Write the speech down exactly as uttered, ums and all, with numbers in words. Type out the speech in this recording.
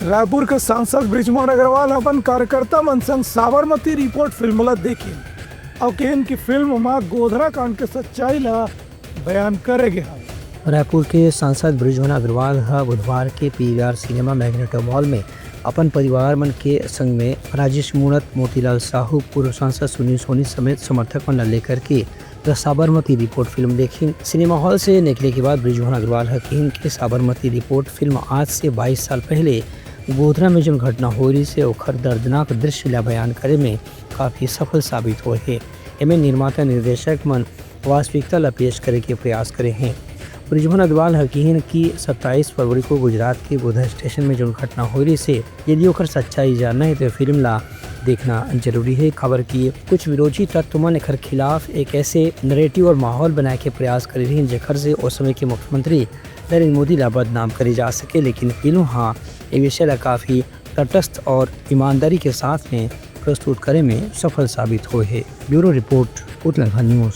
रायपुर के सांसद बृजमोहन अग्रवाल अपन कार्यकर्ता मन संग साबरमती रिपोर्ट फिल्म ला देखिन अउ कहिन कि फिल्म म गोधरा कांड के सच्चाई ला बयान करे गे हवय। रायपुर के सांसद बृजमोहन अग्रवाल ह बुधवार के पीवीआर सिनेमा मैग्नेटो मॉल में अपन परिवार मन के संग में राजेश मूणत, मोतीलाल साहू, पूर्व सांसद सुनील सोनी समेत समर्थक मन ला लेकर के द साबरमती रिपोर्ट फिल्म देखिन। सिनेमा हॉल से निकले के बाद बृजमोहन अग्रवाल ह कहिन कि साबरमती रिपोर्ट फिल्म आज से बाईस साल पहले गोधरा में जोन घटना होए रहिस हे, ओखर दर्दनाक दृश्य ला बयान करे में काफी सफल साबित होए हे। एमे निर्माता निर्देशक मन वास्तविकता ला पेश करे के प्रयास करे हे। बृजमोहन अग्रवाल ह कहिन कि सत्ताईस फरवरी को गुजरात के गोधरा स्टेशन में जोन घटना होए रहिस हे, यदि ओखर सच्चाई जानना हे तो फिल्म ला देखना जरूरी हे, काबर कि कुछ विरोधी तत्व मन एखर खिलाफ एक ऐसे नैरेटिव और माहौल बनाए के प्रयास करे रहिन, जेखर से ओ समय के मुख्यमंत्री नरेंद्र मोदी ला बदनाम करे जा सके, लेकिन फिल्म ह ए विषय ला काफी तटस्थ और ईमानदारी के साथ में प्रस्तुत करे में सफल साबित होए हे। Bureau report, Uttarakhand news.